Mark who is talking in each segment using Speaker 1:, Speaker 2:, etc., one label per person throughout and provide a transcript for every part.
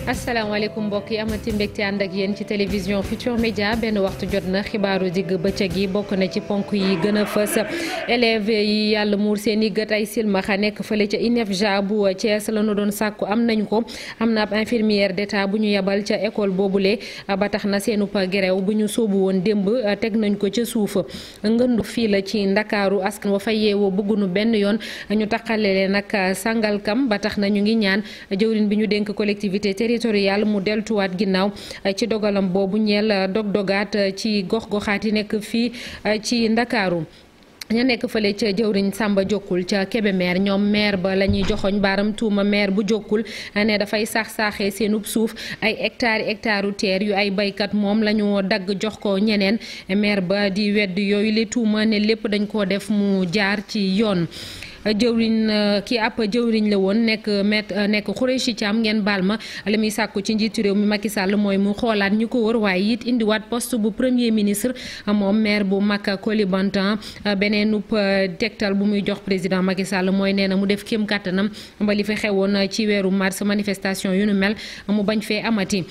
Speaker 1: asalaamaaleykum mbokk yi amati mbégte ànd ak yéen ci télévision Futur Média benn waxtu jot na xibaaru digg bëccëg yi bokk na ci ponk yi gën a fës élèves yi yàlla muur seen i gët ay silmaxa nekk fële ca INEFJA bu Thiès la ñu doon sàkku am nañu ko am na ab infirmière d'état bu ñu yebal ca école boobule ba tax na seenu pa grève bu ñu sóobu woon démb teg nañ ko ca suuf ngëndu fii la ci Ndakaaru askan wa fa yeewoo bëggunu benn yoon ñu taqale leen nag Sangalkam ba tax na ñu ngi ñaan jëwriñ bi ñu dénk collectivité territorial mu deltuwaat ginnaaw ci dogalam boobu ñeel dog-dogaat ci gox-goxaat yi nekk fii ci Ndakaaru ña nekk fële ca jëwriñ Samba Jokkul ca Kébémer ñoom maire ba la ñuy joxoñ baaram tuuma maire bu Jokkul ne dafay saax-saaxee seenub suuf ay hectare terre yu ay baykat moom la ñu dagg jox ko ñeneen maire ba di wedd yooyu li tuuma ne lépp dañ koo def mu jaar ci yoon jëwriñ kii ab jëwriñ la woon nekk Khoureychi Thiam ngeen baal ma li muy sàkku ci njiitu réew mi Macky Sall mooy mu xoolaat ñu ko wër waaye it indiwaat poste bu premier ministre moom maire bu Maka Koulibantang beneen tegtal bu muy jox président Macky Sall mooy nee na mu def kéem kattanam ba li fi xewoon ci weeru mars manifestation yu nu mel mu bañ fee amati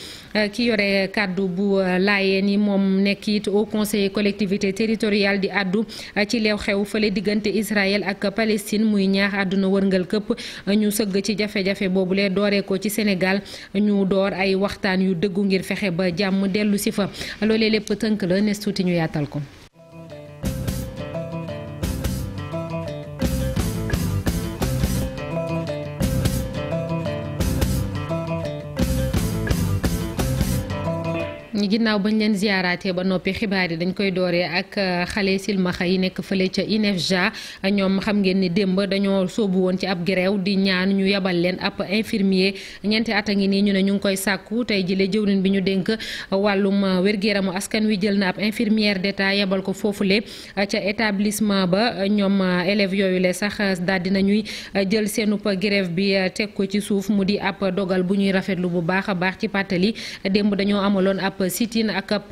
Speaker 1: ki yore kaddu bu laayeen yi moom nekk it au conseil collectivité territoriale di addu ci leew xew fële diggante Israël ak Palestine muy ñaax àdduna wërngal këpp ñu sëgg ci jafe-jafe boobule dooree ko ci Sénégal ñu door ay waxtaan yu dëggu ngir fexe ba jàmm dellu si fa loolee lépp tënk la nes tuuti ñu yaatal ko. ginnaaw bañ leen ziyaaraatee ba noppi xibaar yi dañ koy dooree ak xale silmaxa yi nekk fële ca INEFJA ñoom xam ngeen ni démb dañoo sóobu woon ci ab grève di ñaan ñu yabal leen ab infirmier ñeenti at a ngi nii ñu ne ñu ngi koy sàkku tey jile jëwriñ bi ñu dénk wàllum wér-gu-yaramu askan wi jël na ab infirmière d'état yabal ko foofule ca établissement ba ñoom élèves yooyu le sax daal dina ñuy jël seenu grève bi teg ko ci suuf mu di ab dogal bu ñuy rafetlu bu baax a baax ci pàttali démb dañoo amaloon ab sitin ak ab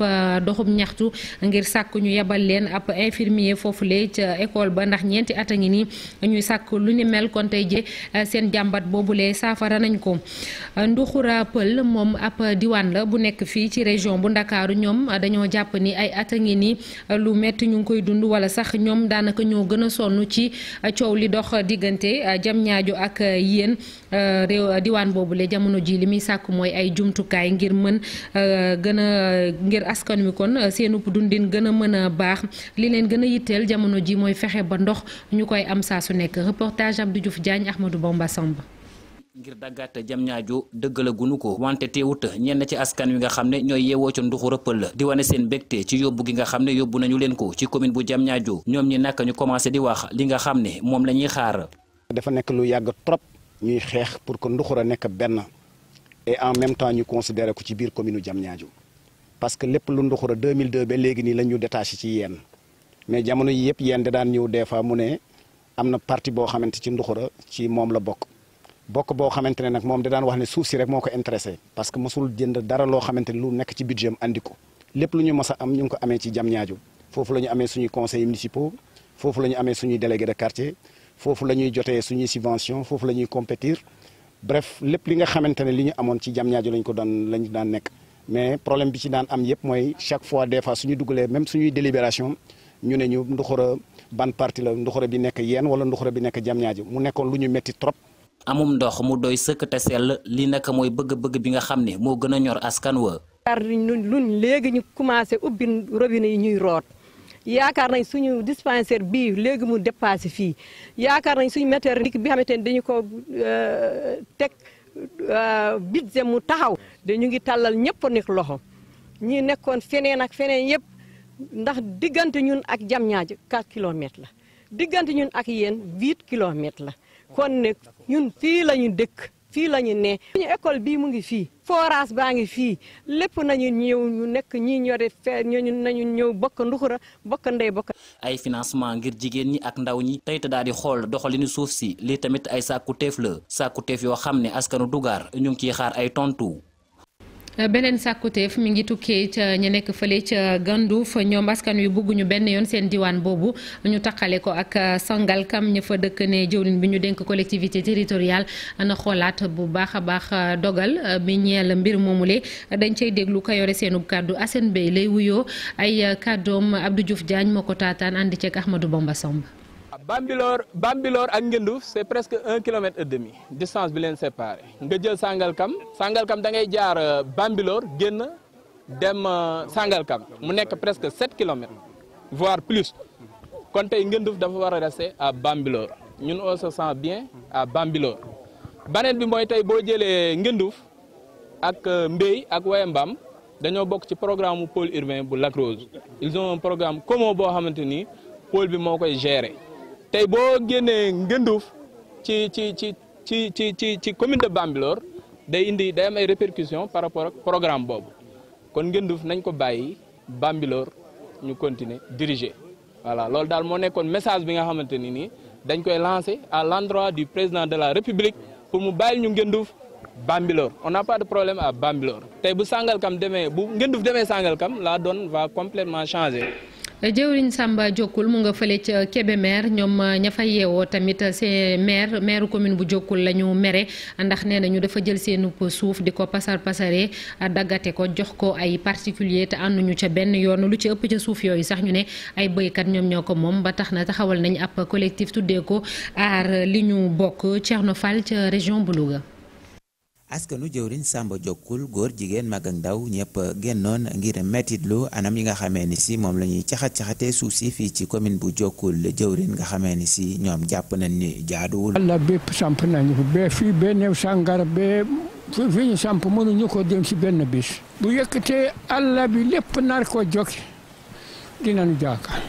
Speaker 1: doxub ñaxtu ngir sàkk ñu yebal leen ab infirmier foofule ca école ba ndax ñeenti at a ngi nii ñuy sàkk lu ni mel kon tey ji seen jàmbat boobule saafara nañ ko. Nduxura Pël moom ab diwaan la bu nekk fii ci région bu Ndakaaru ñoom dañoo jàpp ni ay at a ngi nii lu metti ñu ngi koy dund wala sax ñoom daanaka ñoo gën a sonn ci coow li dox diggante Diamniadio ak yéen réew diwaan boobule jamono ji li muy sàkk mooy ay jumtukaay ngir mën ngir askan wi kon seenub dundin gën a mën a baax li leen gën a yitteel jamono ji mooy fexe ba ndox ñu koy am saa su nekk reportage Abdou Diouf Diagne Ahmadou Bamba Samba.
Speaker 2: ngir daggaat Diamniadio dëggalaguñu ko wante teewut ñenn ci askan wi nga xam ne ñooy yeewoo ca Nduxura Pël di wane seen mbégte ci yóbbu gi nga xam ne yóbbu nañu leen ko ci commune bu Diamniadio ñoom ñi naka ñu commencé di wax li nga xam ne moom la ñuy xaar.
Speaker 3: dafa nekk lu yàgg trop ñuy xeex pour que Nduxura nekk benn et en même temps ñu considéré ko ci biir commune Diamniadio parce que lépp lu Nduxura 2002 ba léegi nii la ñu détaché ci yéen mais jamono yi yëpp yéen da daan ñëw des fois mu ne am na parti boo xamante ci Nduxura ci moom la bokk boo xamante ne nag moom da daan wax ne suuf si rek moo ko intéressé parce que mosul jënd dara loo xamante ne lu nekk ci budget am andi ko lépp lu ñu mës a am ñu ngi ko amee ci Diamniadio foofu la ñu amee suñuy conseils municipaux foofu la ñu amee suñuy délégué de quartier foofu la ñuy jotee suñuy subvention foofu la ñuy compétir bref lépp li nga xamante ne li ñu amoon ci Diamniadio lañ daan nekk mais problème bi ci daan am yëpp mooy chaque fois des fois suñu dugalee même suñuy délibération ñu ne ñu Nduxura ban parti la Nduxura bi nekk yéen wala Nduxura bi nekk Diamniadio mu nekkoon lu ñu metti trop.
Speaker 2: amum ndox mu doy sëkk te sell li naka mooy bëgg-bëgg bi nga xam ne moo gën a ñor askan wa.
Speaker 4: luñ léegi ñu commencé ubbi robinet yi ñuy root yaakaar nañ suñu dispensaire bii léegi mu dépassé fii yaakaar nañ suñu matériel bi xamante ne dañu ko teg budget mu taxaw dañu ngi tàllal ñëpp nekk loxo ñi nekkoon feneen ak feneen yëpp ndax diggante ñun ak Diamniadio 4 kilomètres la diggante ñun ak yéen 8 kilomètres la kon ne ñun fii la ñu dëkk fii la ñu ne suñu école bii mu ngi fii forage baa ngi fii lépp nañu ñëw ñu nekk ñi ñore fee nañu ñëw bokk Nduxura bokk ndey bokk
Speaker 2: ay financement ngir jigéen ñi ak ndaw ñi tey te daal di xool doxalinu suuf si lii tamit ay sàkku teef la sàkku teef yoo xam ne askanu Dugar ñu ngi ciy xaar ay tontu.
Speaker 1: beneen sàkkuteef mi ngi tukkee ca ñu nekk fële ca Gandouf ñoom askan wi bëgguñu benn yoon seen diwaan boobu ñu taqale ko ak Sangalkam ña fa dëkk ne jëwriñ bi ñu dénk collectivité territoriale na xoolaat bu baax a baax dogal bi ñeel mbir moomule dañ cay déglu ka yore seenub kàddu Assane Bey lay wuyoo ay kàddoom Abdou Diouf Diagne moo ko taataan àndi ceeg Ahmadou Bamba Samb.
Speaker 5: Bambilor ak Ngendouf c'est presque 1,5 kilomètre distance bi leen séparé nga jël Sangalkam da ngay jaar Bambilor génn dem Sangalkam mu nekk presque 7 kilomètres voire plus kon tey Ngendouf dafa war a rester à Bambilor ñun on se sent bien à Bambilor. beneen bi mooy tey boo jëlee Ngendouf ak Mbey ak Wayembam dañoo bokk ci programme pôle urbain bu Lac Rose ils ont un programme commun boo xamante ni pôle bi moo koy gérer. tey boo génnee Ngendouf ci commune de Bambilor day am ay répercussions par rapport ak programme boobu kon Ngendouf nañ ko bàyyi Bambilor ñu continuer diriger voilà loolu daal moo nekkoon message bi nga xamante ni nii dañ koy lancer à l'endroit du président de la République pour mu bàyyi ñu Ngendouf Bambilor on n'a pas de problème à Bambilor tey bu Ngendouf demee Sangalkam la donne va complètement changer.
Speaker 1: jëwriñ Samba Jokkul mu nga fële ca Kébémer ñoom ña fa yeewoo tamit c'est maire commune bu Jokkul la ñu mere ndax nee nañu dafa jël seenu suuf di ko pasaree daggate ko jox ko ay particulier te ànduñu ca benn yoon lu ci ëpp ca suuf yooyu sax ñu ne ay béykat ñoom ñoo ko moom ba tax na taxawal nañ ab collectif tuddee ko aar li ñu bokk Thierno Fall ca région bu Louga.
Speaker 6: askanu jëwriñ Samba Jokkul góor jigéen mag ak ndaw ñëpp génnoon ngir mettitlu anam yi nga xamee ni si moom la ñuy caxat-caxatee suuf si fii ci commune bu Jokkul jëwriñ nga xamee ni si ñoom jàpp nañ ni jaaduwul.
Speaker 7: Allah bépp samp nañu ko ba fii ba New Sangara ba fi ñu samp mënuñu ko dem si benn bis. bu yëkkatee Allah bi lépp nar ko joxe dinañu jaakaar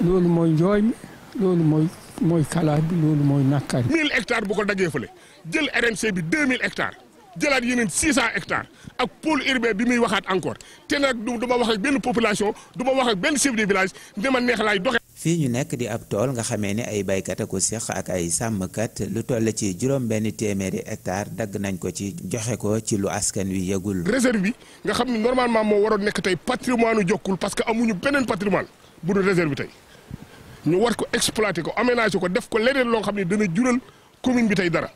Speaker 7: loolu mooy njooy mi loolu mooy kalaat bi loolu mooy nakar bi.
Speaker 8: 1000 hectares bu ko daggee fële jël RNC bi 2000 hectares jëlaat yeneen 600 hectares ak pôle urbain bi muy waxaat encore te nag du ma wax ak benn population du ma wax ak benn chef de village dama neex laay doxe.
Speaker 6: fii ñu nekk di ab tool nga xamee ni ay baykat a ko seq ak ay sàmmkat lu toll ci juróom-benn téeméeri hectare dagg nañ ko ci joxe ko ci lu askan wi yëgul.
Speaker 8: réserve bi nga xam ne normalement moo waroon nekk tey patrimoine Jokkul parce que amuñu beneen patrimoine bu dul réserve bi tey. ñu war ko exploiter ko aménager ko def ko leneen loo xam ne dana jural commune bi tey dara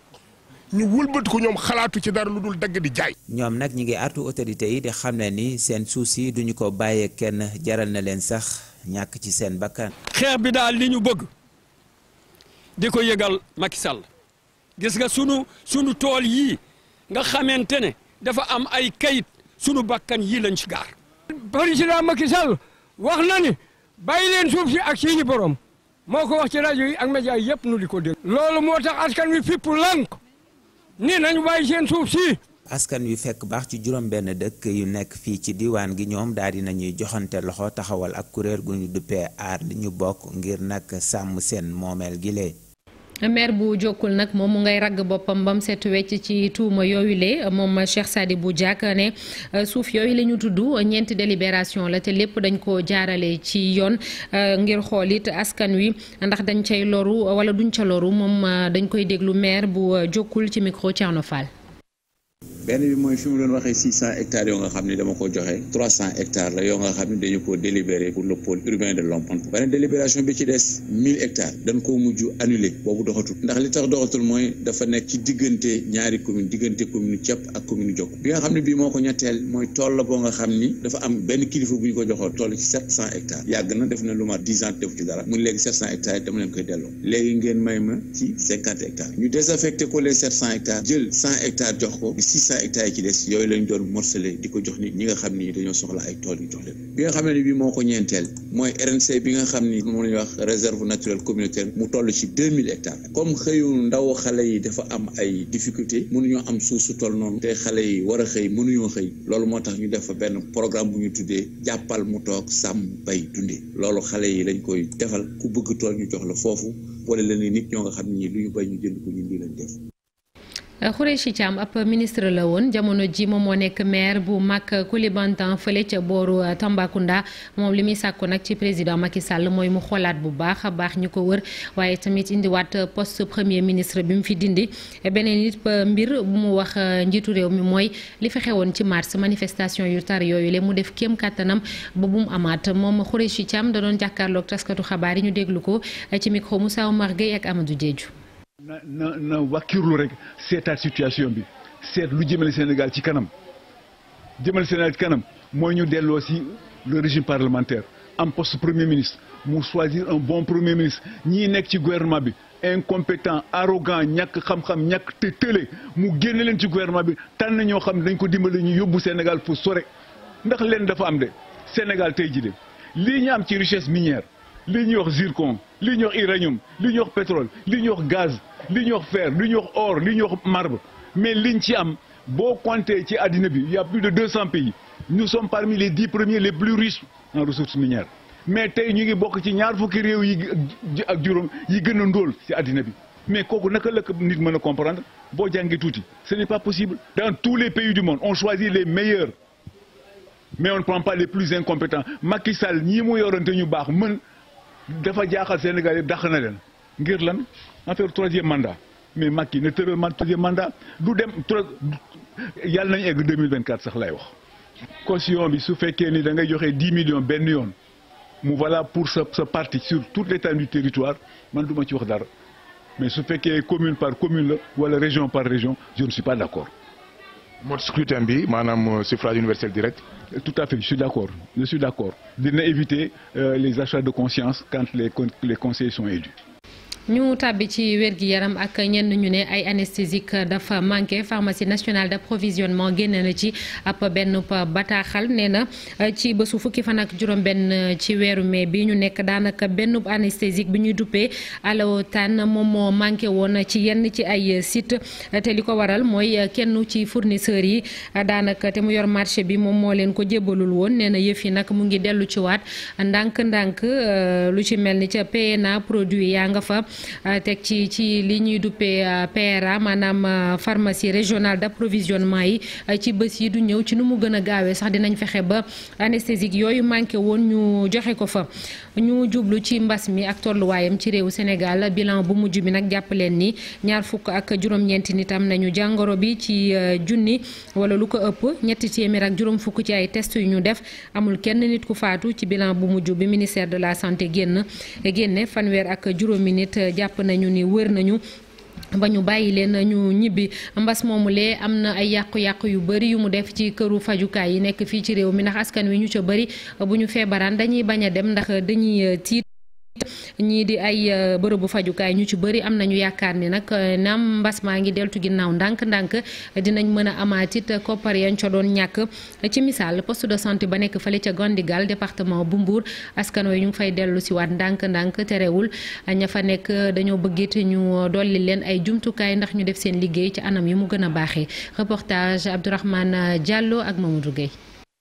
Speaker 8: ñu wëlbati ko ñoom xalaatu ci dara lu dul dagg di jaay.
Speaker 6: ñoom nag ñi ngi artu autorités yi di xam ne ni seen suuf si duñu ko bàyyee kenn jaral na leen sax ñàkk ci seen bakkan.
Speaker 9: xeex bi daal li ñu bëgg di ko yëgal Macky Sall gis nga sunu tool yii nga xamante ne dafa am ay kayit sunu bakkan yii lañ ci gaar.
Speaker 7: président Macky Sall wax na ni. bàyyi leen suuf si ak seeni borom moo ko wax ci rajo yi ak média yi yëpp nu di ko dégg. loolu moo tax askan wi fipp lànk ni nañu bàyyi seen suuf si.
Speaker 6: askan wi fekk baax ci juróom-benn dëkk yu nekk fii ci diwaan gi ñoom daal di nañuy joxante loxo taxawal ak kuréel gu ñu duppee aar li ñu bokk ngir nag sàmm seen moomeel gi lee.
Speaker 1: maire bu Jokkul nag moom mu ngay ragg boppam bam set wecc ci tuuma yooyu le moom Cheikh Sadibou Diack ne suuf yooyu la ñu tudd ñeenti délibération la te lépp dañ ko jaarale ci yoon ngir xool it askan wi ndax dañ cay loru wala duñ ca loru moom dañ koy déglu maire bu Jokkul ci micro Thierno Fall.
Speaker 10: benn bi mooy fi mu doon waxee 600 hectares yoo nga xam ne dama ko joxe 300 hectares la yoo nga xam ne dañu ko délibéré pour le pôle urbain de Lompoul. beneen délibération bi ci des 1000 hectares dañ koo mujj annulé boobu doxatul ndax li tax doxatul mooy dafa nekk ci diggante ñaari commune diggante commune Thiep ak commune Jokkul bi nga xam ne bii moo ko ñetteel mooy tool la boo nga xam ni dafa am benn kilifa bu ñu ko joxoon toll ci 700 hectares yàgg na def na lu mat 10 ans def ci dara mu léegi 700 hectares dama leen koy delloo léegi ngeen may ma ci 50 hectares ñu désaffecté ko les 700 hectares jël 100 hectares jox ko 600 hectares yi ci des yooyu lañ doon morcelé di ko jox nit ñi nga xam ni dañoo soxla ay tool yu jox leen bi nga xam ne bii moo ko ñeenteel mooy RNC bi nga xam ni moom la ñuy wax réserve naturelle communautaire mu toll ci 2000 hectares comme xëyu ndaw xale yi dafa am ay difficulté mënuñoo am suuf su toll noonu te xale yi war a xëy mënuñoo xëy loolu moo tax ñu def fa benn programme bu ñu tuddee jàppal mu toog sàmm bay dundee loolu xale yi lañ koy defal ku bëgg tool ñu jox la foofu boole leen nit ñoo nga xam ni lu ñu bay ñu jënd ko ñun lii lañ def.
Speaker 1: Khoureyssi Thiam ab ministre la woon jamono ji moom moo nekk maire bu Mak Koulibantang fële ca booru Tambacounda moom li muy sàkku nag ci président Macky Sall mooy mu xoolaat bu baax a baax ñu ko wër waaye tamit indiwaat poste premier ministre bi mu fi dindi beneen it mbir bu mu wax njiitu réew mi mooy li fi xewoon ci mars manifestation yu tar yooyu le mu def kéem kàttanam ba bu mu amaat moom Khoureyssi Thiam da doon jàkkaarloog taskatu xabaar yi ñu déglu ko ci micro Moussa Omar Gueye ak Amadou Diédhiou.
Speaker 11: na wàkkirlu rek seetaat situation bi seet lu jëmale Sénégal ci kanam mooy ñu delloo si le régime parlementaire am poste premier ministre mu choisir un bon premier ministre ñii nekk ci gouvernement bi incompétent arrogant ñàkk xam-xam ñàkk te tële mu génne leen ci gouvernement bi tànn ñoo xam ne dañ ko dimbale ñu yóbbu Sénégal fu sore ndax leen dafa am de Sénégal tey jii de lii ñu am ci richesse minière lii ñuy wax zircon lii ñuy wax uranium lii ñuy wax pétrole lii ñuy wax gaz lii ñuy wax fer lii ñuy wax or lii ñuy wax marbre mais liñ ci am boo compter ci àddina bi il y a plus de 200 pays nous sommes parmi les 10 premiers les plus riches en ressources minières mais tey ñu ngi bokk ci ñaar fukki réew yi ak juróom yi gën a ndóol ci àddina bi mais kooku naka la ko nit mën a comprendre boo jàngee tuuti ce n'est pas possible. Dans tous les pays du monde on choisit les meilleurs mais on ne prend pas les plus incompétents. Macky Sall ñii mu yorante ñu baax mën dafa jaaxal Sénégal yëpp dàq na leen ngir lan affaire troisième mandat mais Macky ne tëral man troisième mandat du dem yàlla nañu egg 2024 sax lay wax. caution bi su fekkee ni da ngay joxe 10 millions benn yoon mu voilà pour sa parti sur toute l'étendue du territoire man du ma ci wax dara mais su fekkee commune par commune la wala région par région je ne suis pas d'accord.
Speaker 8: mode scrutin bi maanaam suffrage universel direct.
Speaker 11: Tout à fait, je suis d'accord. Dina éviter les achats de conscience quand les conseillers sont élus.
Speaker 1: ñu tàbbi ci wér-gi-yaram ak ñenn ñu ne ay anesthésique dafa manqué pharmacie nationale d'approvisionnement génne na ci ab benn bataaxal nee na ci bésu fukki fan ak juróom-benn ci weeru mai bi ñu nekk daanaka benn anesthésique bi ñuy duppee Allotan moom moo manqué woon ci yenn ci ay site te li ko waral mooy kenn ci fournisseurs yi daanaka te mu yor marché bi moom moo leen ko jébbalul woon nee na yëf yi nag mu ngi dellu ci waat ndànk-ndànk lu ci mel ni ca PNA produit yaa nga fa. teg ci li ñuy duppee PRA maanaam pharmacie régionale d'approvisionnement yi ci bés yi du ñëw ci nu mu gën a gaawee sax dinañ fexe ba anesthésique yooyu manqué woon ñu joxe ko fa. ñu jublu ci mbas mi ak tolluwaayam ci réewu Sénégal bilan bu mujj bi nag jàpp leen ni ñaar fukk ak juróom-ñeenti nit am nañu jàngoro bi ci junni wala lu ko ëpp ñetti téeméer ak juróom fukk ci ay test yu ñu def amul kenn nit ku faatu ci bilan bu mujj bi ministère de la santé génne fanweer ak juróomi nit jàpp nañu ni wër nañu ba ñu bàyyi leen ñu ñibbi mbas moomulee am na ay yàqu-yàqu yu bëri yu mu def ci këru fajukaay yi nekk fii ci réew mi ndax askan wi ñu ca bëri bu ñu feebaraan dañuy bañ a dem ndax dañuy tiit ñii di ay bërëbu fajukaay ñu ci bëri am nañu yaakaar ni nag naam mbas maa ngi deltu ginnaaw ndànk-ndànk dinañ mën a amaatit koppar yañ ca doon ñàkk ci misaal poste de santé ba nekk fële ca Gandigal département bu Mbour askan wi ñu ngi fay dellu si waat ndànk-ndànk terewul ña fa nekk dañoo bëggit ñu dolli leen ay jumtukaay ndax ñu def seen liggéey ci anam yi mu gën a baaxee reportage Abdourahmane Diallo ak Mamadou Gueye.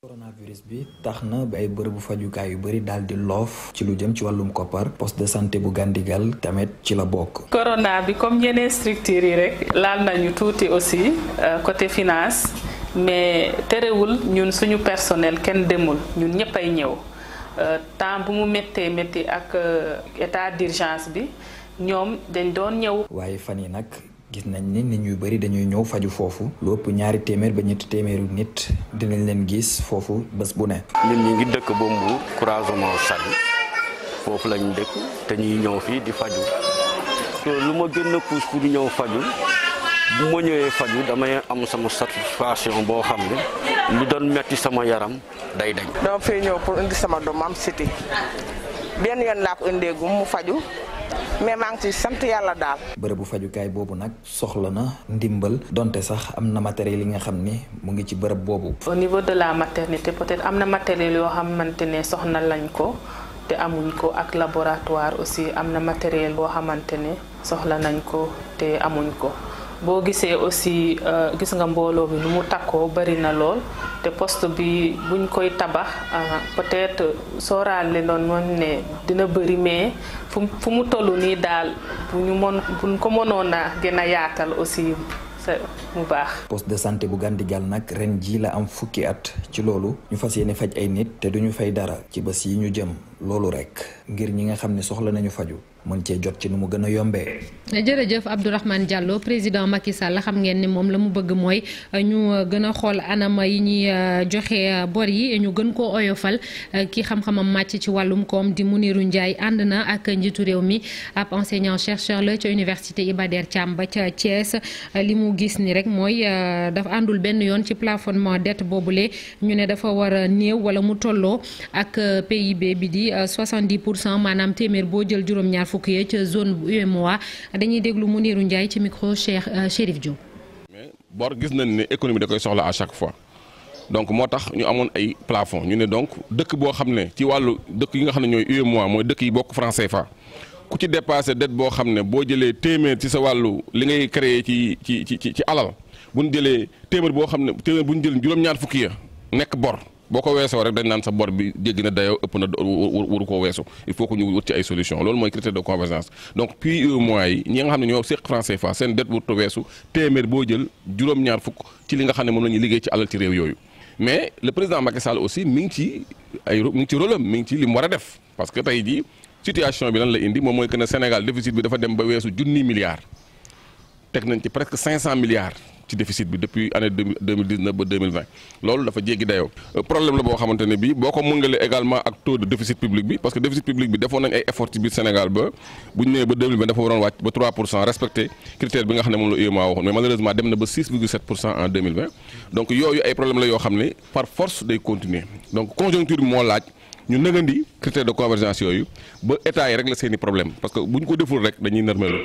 Speaker 12: coronavirus bi tax na ba ay bërëbu fajukaay yu bëri daal di loof ci lu jëm ci wàllum koppar poste de santé bu Gandigal tamit ci la bokk.
Speaker 13: corona bi comme yeneen structures yi rek laal nañu tuuti aussi côté finance mais terewul ñun suñu personnel kenn demul ñun ñëpp ay ñëw temps bu mu métti ak état d'urgence bi ñoom dañ doon ñëw.
Speaker 12: waaye fan yi nag. gis nañ ni nit ñu bari dañuy ñëw faju foofu lu ëpp 200 ba 300 nit dinañ leen gis foofu bés bu ne.
Speaker 14: ñun ñi ngi dëkk ba Mbour croisement Saly foofu lañ dëkk te ñuy ñëw fii di faju lu ma gën a pousse pour ñëw faju bu ma ñëwee faju damay am sama satisfaction boo xam ne lu doon metti sama yaram day dañ.
Speaker 15: dama fay ñëw pour indi sama doom am siti benn yoon laa ko indeegum mu faju mais maa ngi ci sant yàlla daal.
Speaker 12: bërëbu fajukaay boobu nag soxla na ndimbal donte sax am na matériel yi nga xam ni mu ngi ci bërëb boobu.
Speaker 13: au niveau de la maternité peut-être am na matériel yoo xamante ne soxna lañ ko te amuñ ko ak laboratoire aussi am na matériel boo xamante ne soxla nañ ko te amuñ ko. boo gisee aussi gis nga mbooloo bi nu mu takkoo bari na lool te poste bi buñ koy tabax peut-être sooraale doon moom ne dina bari mais fu mu toll nii daal buñ ko mënoon a gën a yaatal aussi mu baax.
Speaker 12: poste de santé bu Gandigal nag ren ji la am fukki at ci loolu ñu fas yéene faj ay nit te duñu fay dara ci bés yi ñu jëm loolu rek ngir ñi nga xam ne soxla nañu faju mën cee jot ci nu mu gën a yombee.
Speaker 1: jërëjëf Abdourahmane Diallo président Macky Sall xam ngeen ni moom la mu bëgg mooy ñu gën a xool anam yi ñuy joxe bor yi ñu gën koo oyofal ki xam-xamam màcc ci wàllum koom di Mounirou Ndiaye ànd na ak njiitu réew mi ab enseignant chercheur la ca université Iba Der Thiam ba ca Thiès li mu gis ni rek mooy dafa àndul benn yoon ci plafonnement dette boobule ñu ne dafa war a néew wala mu tolloo ak PIB bi di 70% maanaam téeméer boo jël juróom-ñaar fukk yi ca zone bu UEMOA dañuy déglu Mounirou Ndiaye ci micro Chérif Diop.
Speaker 16: mais bor gis nañ ne économie da koy soxla à chaque fois donc moo tax ñu amoon ay plafond ñu ne donc dëkk boo xam ne ci wàllu dëkk yi nga xam ne ñooy UEMOA mooy dëkk yi bokk franc CFA ku ci dépassé dette boo xam ne boo jëlee téeméer ci sa wàllu li ngay créé ci alal bu ñu jëlee téeméer boo xam ne téeméer bu ñu jël juróom-ñaar fukki ya nekk bor. boo ko weesoo rek dañ naan sa bor bi jéggi na dayoo ëpp na waru koo weesu il faut que ñu wut ci ay solution loolu mooy critère de convergence donc puis mois yi ñi nga xam ne ñoo seq franc CFA seen dette wurtu weesu téeméer boo jël juróom-ñaar fukk ci li nga xam ne moom la ñuy liggéey ci alal ci réew yooyu mais le président Macky Sall aussi mi ngi ci rôle am mi ngi ci li mu war a def parce que tey jii situation bi lan la indi moom mooy que ne Sénégal déficit bi dafa dem ba weesu 1 000 milliards teg nañ ci presque 500 milliards ci déficit bi depuis année 2019 ba 2020 loolu dafa jéggi dayoo problème la boo xamante ne bii boo ko mëngalee également ak taux de déficit public bi parce que déficit public bi defoon nañ ay effort ci biir Sénégal ba bu ñu nee ba 2020 dafa waroon wàcc ba 3% respecté critère bi nga xam ne moom la UEMOA waxoon mais malheureusement dem na ba 6,7% en 2020 donc yooyu ay problème la yoo xam ne par force day continuer donc conjoncture bi moo laaj ñu nëgandi critère de convergence yooyu ba état yi régler seeni problème parce que bu ñu ko deful rek dañuy nërmeelu.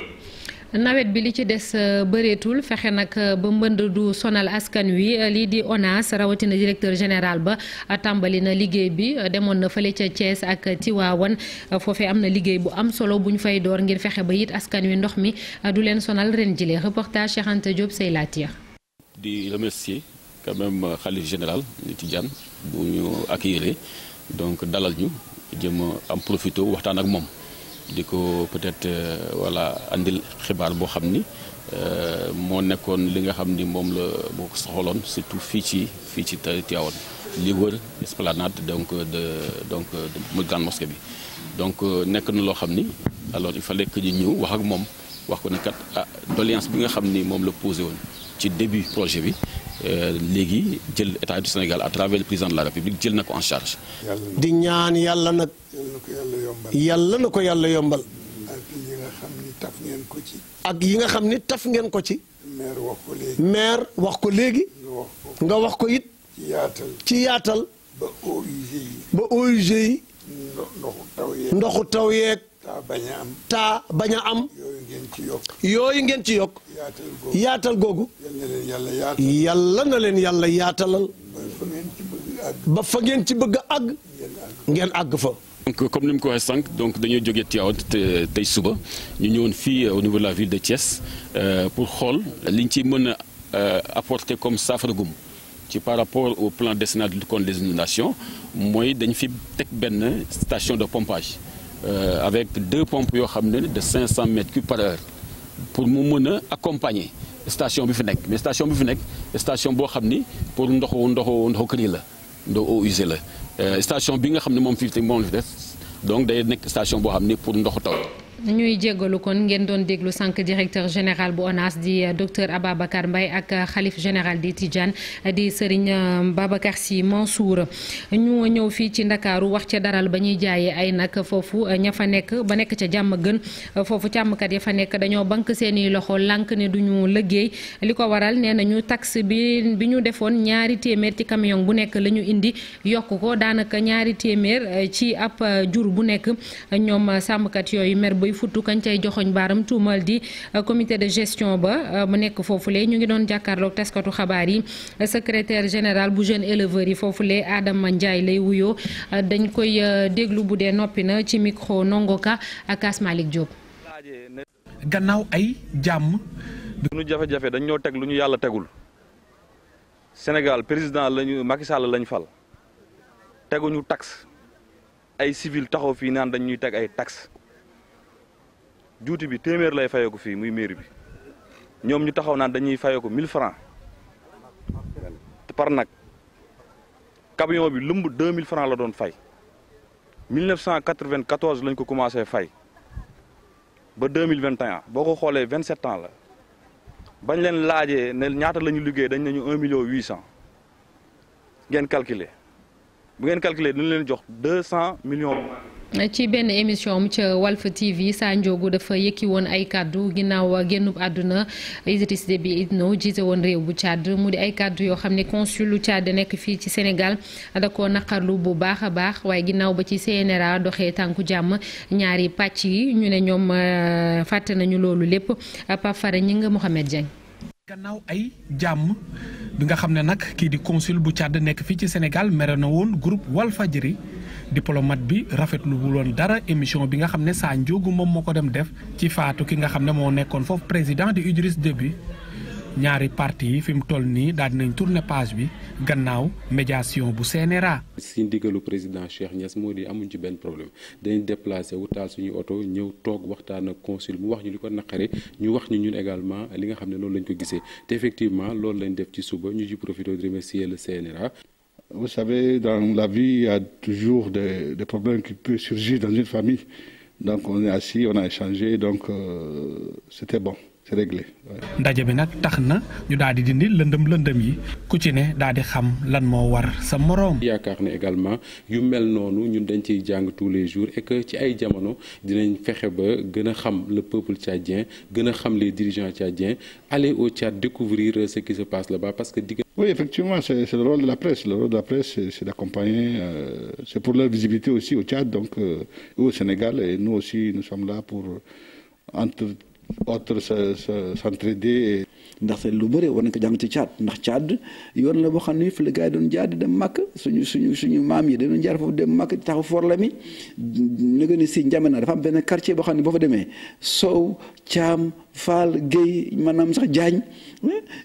Speaker 1: nawet bi li ci des bëreetul fexe nag ba mbënd du sonal askan wi lii di ONAS rawatina directeur général ba tàmbali na liggéey bi demoon na fële ca Thiès ak Tivaouane foofee am na liggéey bu am solo bu ñu fay door ngir fexe ba it askan wi ndox mi du leen sonal ren jile reportage Cheikh Anta Diop say laatiir
Speaker 17: di remercier quand même khalife général di Tidiane bu ñu accueillir donc dalal ñu jëm am profité waxtaan ak moom. di ko peut-être voilà andil xibaar boo xam ni moo nekkoon li nga xam ni moom la boo ko soxaloon surtout fii ci Tivaouane li wër esplanade donc de grande mosquée bi donc nekk na loo xam ni alors il fallait que ñu ñëw wax ak moom wax ko ne kat doléance bi nga xam ni moom la posé woon ci début projet bi léegi jël état du Sénégal à travers le président de la République jël na ko en charge.
Speaker 18: di ñaan yàlla nag. yàlla na ko yàlla yombal. ak yi nga xam ni taf ngeen ko ci. maire wax ko léegi. nga wax ko it. ci yaatal. ba OUG yi. ndoxu taw yeeg. taa bañ a am. yooyu ngeen ci yokk. yaatal googu. yàlla na leen yàlla yaatalal. ba fa ngeen ci bëgg a àgg. ngeen àgg fa.
Speaker 17: donc comme ni mu ko waxee sànq donc dañoo jógee Tivaouane tey suba ñu ñëwoon fii au niveau de la ville de Thiès pour xool liñ ci mën a apporter comme saafara gum ci par rapport au plan décennal de lutte contre les inondations mooy dañ fi teg benn station de pompage avec 2 pompes yoo xam ne de 500 mètres cubes par heure pour mu mën a accompagner station bi fi nekk mais station bi fi nekk station boo xam ni pour ndoxu kër yi la ndox eau usée la. station bi nga xam ne moom fi des donc day nekk station boo xam ne pour ndoxu taw.
Speaker 1: ñuy jéggalu kon ngeen doon déglu sànq directeur général bu ONAS di docteur Ababacar Mbaye ak xalif général di Tidiane di Serigne Babacar Sy Mansour ñu ñëw fii ci Ndakaaru wax ca daral ba ñuy jaayee ay nag foofu ña fa nekk ba nekk ca jàmm gën foofu càmmkat ya fa nekk dañoo bank seeni loxo lànk ne duñu liggéey li ko waral nee nañu taxe bi ñu defoon 2 téeméer ci camion bu nekk la ñu indi yokk ko daanaka 2 téeméer ci ab jur bu nekk ñoom sàmmkat yooyu mer bay futu kañ cay joxoñ baaram tuumal di comité de gestion ba mu nekk foofule ñu ngi doon jàkkaarloog taskatu xabaar yi secrétaire général bu jeune éleveurs yi foofule Adama Ndiaye lay wuyoo dañ koy déglu bu dee noppi na ci micro Nongoka ak Asmalik Diop.
Speaker 19: gannaaw ay jàmm.
Speaker 20: ñu jafe-jafe dañ ñoo teg lu ñu yàlla tegul Sénégal président lañu Macky Sall lañ fal teguñu taxe ay civil taxaw fii naan dañ ñuy teg ay taxe juuti bi téeméer lay fayeeku fii muy mairie bi ñoom ñu taxaw naan dañuy fayoo ko 1000 francs par nag camion bi lumb 2000 francs la doon fay 1994 lañ ko commencé fay ba 2021 boo ko xoolee 27 ans la bañ leen laajee ne ñaata la ñu liggéey dañ nañu 1,8 million ngeen calculer bu ngeen calculer dañ leen jox 200 millions.
Speaker 1: ci benn émission mu ca Walf TV Sa Ndiogou dafa yëkki woon ay kàddu ginnaaw génnub àdduna Idriss Déby Itno jiite woon réew bu Tchad mu di ay kàddu yoo xam ne consul lu Tchad nekk fii ci Sénégal da koo naqarlu bu baax a baax waaye ginnaaw ba ci CNRA doxee tànku jàmm ñaari pàcc yi ñu ne ñoom fàtte nañu loolu lépp Pape Fara ñi nga Mohamed Dieng.
Speaker 19: gannaaw ay jàmm bi nga xam ne nag kii di consul bu Tchad nekk fii ci Sénégal mere na woon groupe Walfadjri diplomate bi rafetlu wuloon dara émission bi nga xam ne Sa Ndiogou moom moo ko dem def ci faatu ki nga xam ne moo nekkoon foofu président di Idriss Déby ñaari parti yi fi mu toll nii daal dinañ tourner page bi gannaaw médiation bu CNRA.
Speaker 21: si ndigalu président Cheikh Niass moo di amuñ ci benn problème dañ déplacé wu taal suñu oto ñëw toog waxtaan ak consul mu wax ñu li ko naqari ñu wax ñu ñun également li nga xam ne noonu lañ ko gisee te effectivement loolu lañ def ci suba ñu ci profité de remercier le CNRA.
Speaker 22: Vous savez, dans la vie, il y a toujours des problèmes qui peuvent surgir dans une famille. Donc on est assis, on a échangé, donc c'était bon, c'est réglé.
Speaker 19: ndaje bi nag tax na ñu daal di dindi lëndëm yi ku ci ne daal di xam lan moo war sa moroom.
Speaker 21: yaakaar ne également yu mel noonu ñun dañ ciy jàng tous les jours et que ci ay jamono dinañ fexe ba gën a xam le peuple tchadien gën a xam les dirigeants tchadiens aller au Tchad découvrir ce qui se passe là-bas parce que.
Speaker 22: Oui, effectivement, c'est le rôle de la presse. Le rôle de la presse, c'est d'accompagner, c'est pour leur visibilité aussi au Tchad, donc au Sénégal, et nous aussi, nous sommes là pour, entre autres, s'entraider.
Speaker 23: ndax lu bëri war nañ ko jàng ci Tchad ndax Tchad yoon la boo xam ne fi la gars yi doon jaar di dem màkk suñu maam yi dañu jaar foofu dem màkk taxaw for la mi nga ni si Njamena dafa am benn quartier boo xam ne boo fa demee Sow Thiam Fall Guèye maanaam sax Diagne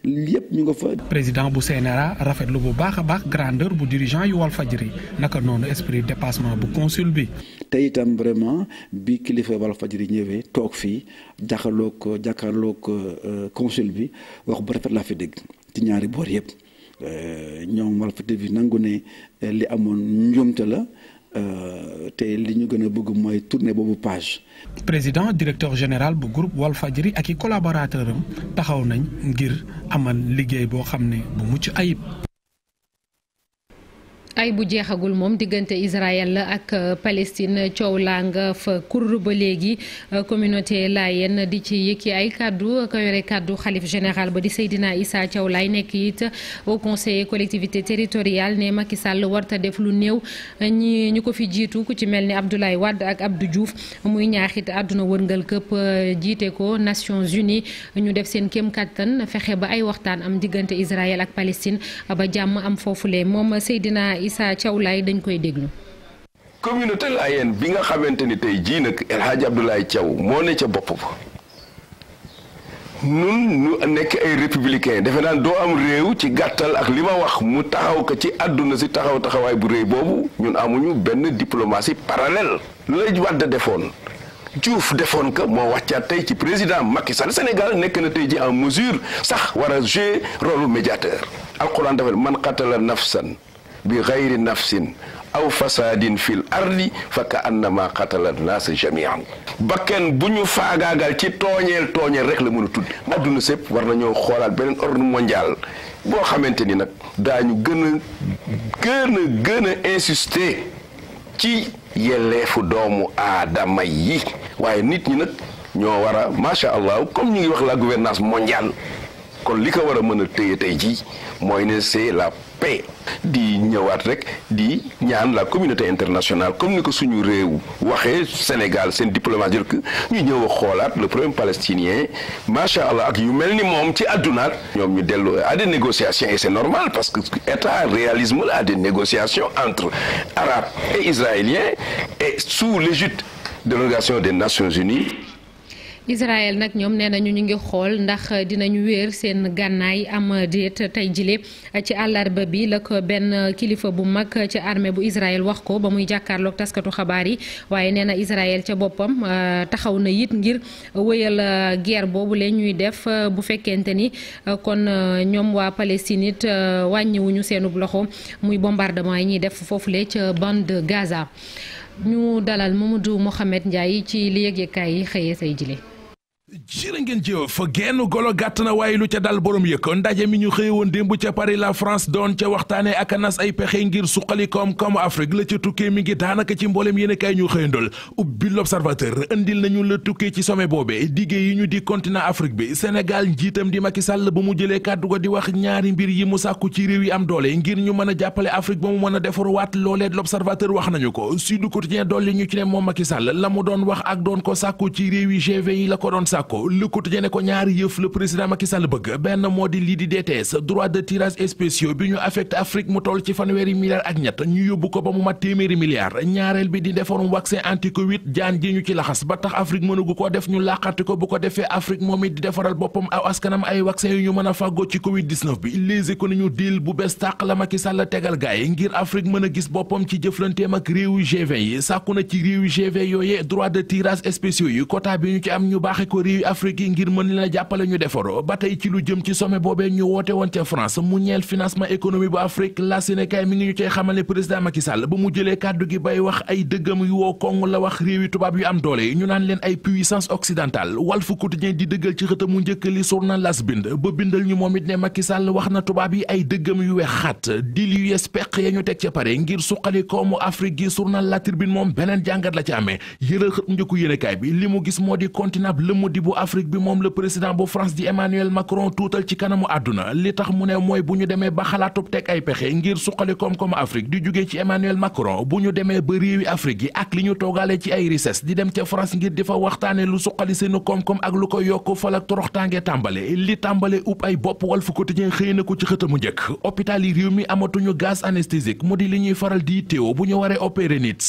Speaker 23: yëpp ñu nga fa.
Speaker 19: président bu CNRA rafetlu bu baax a baax grandeur bu dirigeant yu Walfadjri naka noonu esprit dépassement bu consul bi.
Speaker 23: te itam vraiment bi kilifa Walfadjri ñëwee toog fii jàkkaarloog consul bi. wax bu rafet laa fi dégg ci ñaari boor yëpp ñoom Walfadjri bi nangu ne li amoon njuumte la te li ñu gën a bëgg mooy tourner boobu page.
Speaker 19: président directeur général bu groupe Walfadjri ak i collaborateur am taxaw nañ ngir amal liggéey boo xam ne bu mucc ayib.
Speaker 1: ay bu jeexagul moom diggante Israël ak Palestine coow laa nga fa kur ba léegi communauté Layène di ci yëkki ay kaddu ko yore kaddu xalif général ba di Seydina Issa Thiaw Laye nekk it au conseil collectivité territoriale ne Macky Sall warta def lu néew ñu ko fi jiitu ku ci mel ni Abdoulaye Wade ak Abdou Diouf muy ñaaxit àdduna wërngal këpp jiite ko Nations Unies ñu def seen kéem kattan fexe ba ay waxtaan am diggante Israël ak Palestine ba jàmm am foofule moom Seydina Issa Thiaw Laye dañ koy déglu.
Speaker 24: communauté Layène bi nga xamante ni tey jii nag El Hadj Abdoulaye Thiaw moo ne ca bopp ba nun ñu nekk ay républicain defe naan doo am réew ci gàttal ak li ma wax mu taxaw ko ci àdduna si taxawaay bu réy boobu ñun amuñu benn diplomatie parallèle la Wade defoon Diouf defoon ko moo wàccaat tey ci président Macky Sall Sénégal nekk na tey ji en mesure sax war a jouer rôle médiateur alquran dafa man qatala nafsan bi gayri nafsin aw fasadin fil ardi fa ka annama qatala naas jamian bakken bu ñu faagaagal ci tooñeel rek la mën a tudd adduna sépp war nañoo xoolaat beneen ordre mondial boo xamante ni nag daañu gën a insister ci yelleefu doomu aadama yi waaye nit ñi nag ñoo war a macha allah comme ñu ngi wax la gouvernance mondiale kon li ko war a mën a téye tey jii mooy ne c'est la paix di ñëwaat rek di ñaan la communauté internationale comme ni ko suñu réew waxee Sénégal seen diplomate jël ñu ñëw a xoolaat le problème palestinien macha allah ak yu mel ni moom ci àddunaat ñoom ñu dellu à des négociations et c'est normal parce que état réalisme la à des négociations entre arabes et israéliens et sous l'égide de l'organisation des Nations Unies.
Speaker 1: Israël nag ñoom nee nañu ñu ngi xool ndax dinañu wéer seen gànnaay am déet tey jile ci àllarba bi la ko benn kilifa bu mag ci armée bu Israël wax ko ba muy jàkkaarloog taskatu xabaar yi waaye nee na Israël ca boppam taxaw na it ngir wëyal guerre boobu leen ñuy def bu fekkente ni kon ñoom waa Palestine it wàññiwuñu seenub loxo muy bombardement yi ñuy def foofule ca bande de Gaza ñu dalal Mamadou Mohamed Ndiaye ci li yëglekaay yi xëyee say jile.
Speaker 2: jërë ngeen jëf genn golo gàtt na waaye lu ca dal borom yëkk ndaje mi ñu xëye woon démb ca Paris la France doon ca waxtaane ak nas ay pexe ngir suqali koom-koomu Afrique la ca tukkee mi ngi daanaka ci mboolem yéen kay ñu xëyandol ubbi l'Observateur indil nañu la tukkee ci sommet boobe diggée yi ñu di continent Afrique bi Sénégal njiitam di Macky Sall ba mu jëlee kàddu ko di wax ñaari mbir yi mu sàkku ci réew yi am doole ngir ñu mën a jàppale Afrique ba mu mën a defaruwaat loolee l'Observateur wax nañu ko Sud Quotidien dolli ñu ci ne moom Macky Sall la mu doon wax ak doon ko sàkku ci réew yi G20 yi la ko doon sàkku Le Quotidien ne ko ñaari yëf le président Macky Sall bëgg benn moo di lii di DTS droit de tirage spéciaux bi ñu affecté Afrique mu toll ci fanweeri milliards ak ñett ñu yóbbu ko ba mu mat téeméeri milliards ñaareel bi di defarum vaccin anti Covid jaan ji ñu ci laxas ba tax Afrique mënugu ko def ñu làqati ko bu ko defee Afrique moom it di defaral boppam aw askanam ay vaccin yu ñu mën a fàggoo ci Covid 19 bi Les Échos nañu deal bu bees tàq la Macky Sall tegal gaay ngir Afrique mën a gis boppam ci jëflanteem ak réewu G20 yi sàkku na ci réewu G20 yooyee droit de tirage spéciaux yi quota bi ñu ci am ñu baaxe ko réewu Afrique yi ngir mën leen a jàppale ñu defaroo ba tey ci lu jëm ci sommet boobee ñu woote woon ca France mu ñeel financement économie bu Afrique la Sénégal mi ngi ñu cay xamal ne président Macky Sall ba mu jëlee kàddu gi bay wax ay dëggam yu woo kong la wax réewi tubaab yu am doole ñu naan leen ay puissance occidentale Walf Quotidien di dëggal ci xëtam mu njëkk li journal L'As bind ba bindal ñu moom it ne Macky Sall wax na tubaab yi ay dëggam yu wex xat dil yu yes peq ya ñu teg ca pare ngir suqali koomu Afrique gi journal La Tribune moom beneen jàngat la ci amee yëral xët njëkku yéenekaay bi li mu gis moo di continent lëmu di bu Afrique bi moom le président bu France di Emmanuel Macron tuutal ci kanamu àdduna li tax mu ne mooy bu ñu demee ba xalaatub teg ay pexe ngir suqali koom-koomu Afrique di jógee ci Emmanuel Macron bu ñu demee ba réewi Afrique yi ak li ñu toogaale ci ay richesse di dem ca France ngir di fa waxtaane lu suqali seenu koom-koom ak lu ko yokk fal ak toroxtaange tàmbale li tàmbale upp ay bopp Walf Quotidien xëy na ko ci xëtamu njëkk hôpital yi réew mi amatuñu gaz anesthésique mu di li ñuy faral di teew bu ñu waree opérer nit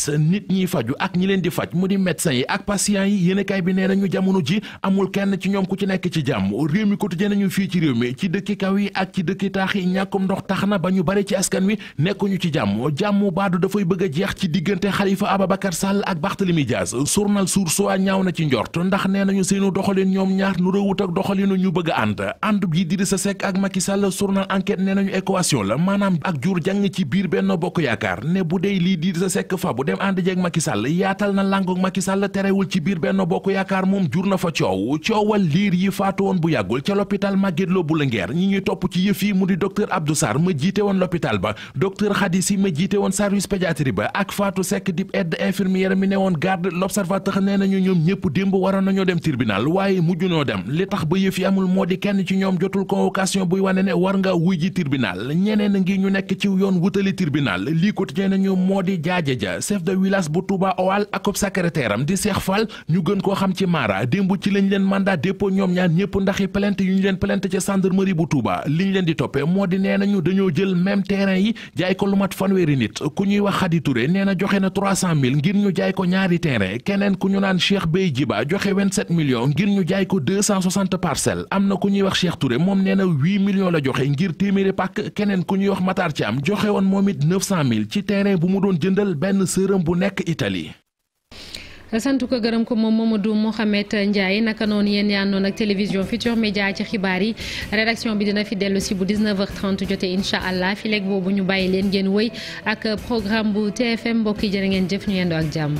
Speaker 2: ñiy faju ak ñi leen di faj mu di médecins yi ak patients yi yéenekaay bi nee nañu jamono ji amul kenn ci ñoom ku ci nekk ci jàmm réew mi quotidien nañu fii ci réew mi ci dëkki kaw yi ak ci dëkki taax yi ñàkkum ndox tax na ba ñu bari ci askan wi nekkuñu ci jàmm baadu dafay bëgg a jeex ci diggante Khalifa Ababacar Sall ak Barthélémy Dias journal Source A ñaaw na ci njort ndax nee nañu seenu doxalin ñoom ñaar nu rëwut ak doxalinu ñu bëgg a ànd bi Idrissa Seck ak Macky Sall journal Enquête nee nañu équation la maanaam ak jur jàng ci biir Benno Bokk Yaakaar ne bu dee lii Idrissa Seck fa bu dem ànd jeeg Macky Sall yaatal na làngoog Macky Sall terewul ci biir Benno Bokk Yaakaar moom jur na fa coowal liir yi faatu woon bu yàggul ca l'hôpital Magatte Lô bu Linguère ñi ñuy topp ci yëf yi mu di docteur Abdou Sarr ma jiite woon l'hôpital ba docteur Khady Sy ma jiite woon service pédiatrie ba ak Fatou Seck di aide infirmière mi ne woon garde l'observateur nee nañu ñoom ñëpp démb waroon nañoo dem tribunal waaye mujj noo dem li tax ba yëf yi amul moo di kenn ci ñoom jotul convocation buy wane ne war nga wuy ji tribunal ñeneen ngi ñu nekk ci yoon wutali tribunal lii quotidien nañu moo di jaaje ja chef de village bu Touba Owal ak secrétaire am di Cheikh Fall ñu gën koo xam ci Mara démb ci lañ leen mandat dépôt ñoom ñaar ñëpp ndaxi plainte yu ñu leen plainte ca gendarmerie bu Touba liñ leen di toppee moo di nee nañu dañoo jël même terrain yi jaay ko lu mat fanweeri nit ku ñuy wax Khady Touré nee na joxe na 300 000 ngir ñu jaay ko ñaari terrain keneen ku ñu naan Cheikh Bey Djiba joxe 27 millions ngir ñu jaay ko 260 parcelles am na ku ñuy wax Cheikh Touré moom nee na 8 millions la joxe ngir téeméeri pàkk keneen ku ñuy wax Matar Thiam joxe woon moom it 900 000 ci terrain bu mu doon jëndal benn sërëm bu nekk Italie.
Speaker 1: sant ko gërëm ko moom Mamadou Mohamed Ndiaye naka noonu yéen yaa noonu ak télévision Futurs Médias ci xibaar yi rédaction bi dina fi dellu si bu 19h30 jotee incha allah fi léegi boobu ñu bàyyi leen ngeen wëy ak programme bu TFM mbokk yi jërë ngeen jëf ñu yendoo ak jàmm.